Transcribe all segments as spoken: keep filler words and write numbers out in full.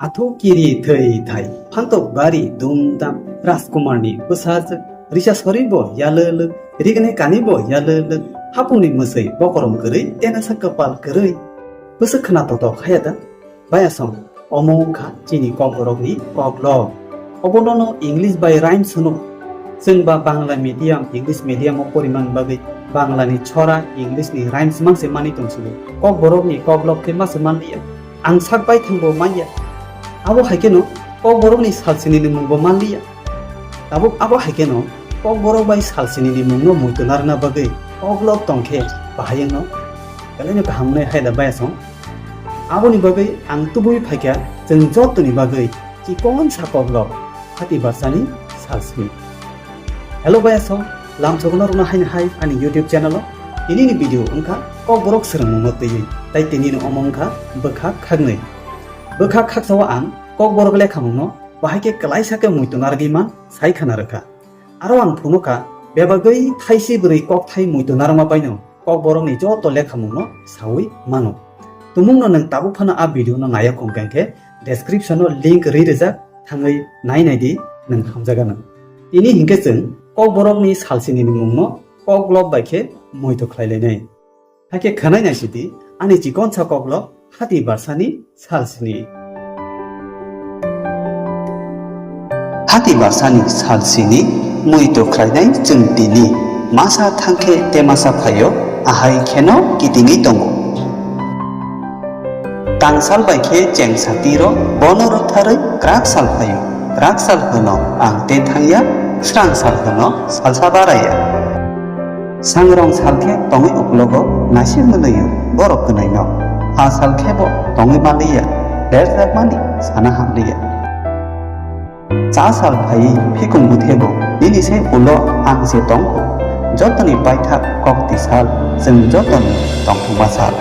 Athuk kiri thwi thai, phantok bari dum dam, Rajkumarni bwsajwk, risa sori bo yalwlwk, rignai kani bo yalwlwk, hapungni mwswi bokorom kwrwi, tenasa kwpal kwrwi. Bwswk khna totok haya da? Bayasong, omo wngkha chini kokborokni koklok. Obono no English bai rhymes hwno. Chwng ba Bangla medium, English medium o poriman bagwi Bangla ni chora, English ni rhymes mang se mani tongsigo. Kokborokni koklok khe ma se manliya. Ang sak bai thangbo manya. Abo hai kheno kokborokni salsini ni mungbo manliya. Tabuk abo hai kheno kokborok bai salsini ni mungno muitu narwkna bagwi koklok tongkhe bahai wngno. Belai no kaham wngnai hai da bayasong. Aboni bagwi ang tubui phaikha chwng jotoni bagwi chikon sa koklok hati barsani salsini. Hello bayasong, lamsogono rwna haini hai ani YouTube channel o. Tini ni video wngkha kokborok swrwngmungno twiwi, tai tini ni omo wngkha bwkhak khaknwi. Bwkhak khaksa o ang kokborok lekhamungno bahai khe kwlaisa khe muitu narwgwi man sai khna rwkha. Aro ang phunukha, bebagwi thaisi bwrwi kokthai muitu narwkma baino kokborokni joto lekhamungno saui mano. Tumungno nwng tabuk phano a video no naiya kong khe description o link ri rijak, thangwi nai nai di, nwng hamjaganw. Tini hinkhe chwng kokborokni salsini ni mungno koklok bai khe muitu khlai lainai. Hakhe khwnai naisidi ani chikonsa koklok hati barsani salsini. Hati barsani salsini muitu khlainai chwng tini. Masa thangkhe temasa phaio, ahai kheno kitingwi tongo. Tangsal bai khe chengsa tiro, bono rwktharwi kwrak sal phaio. Kwrak sal hwno ang te thangya, srang sal hwno salsa baraya. Sangrong sal khe tongwi uklogo naisik mwnwio borok kwnaino. A sal khe bo tongwi manliya, berjakmani sana hamliya. Cha sal phaiwi phikung bwthebo, nini se ulo ang se tongkho. Jotoni paithak kok tisal, chwng jotoni tongthokma sal.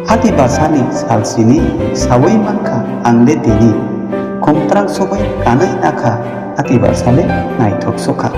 Hati basani sal sini saui mankha ang le tini. Khumtrang sugui kanui nakha hati basale naithok sukha.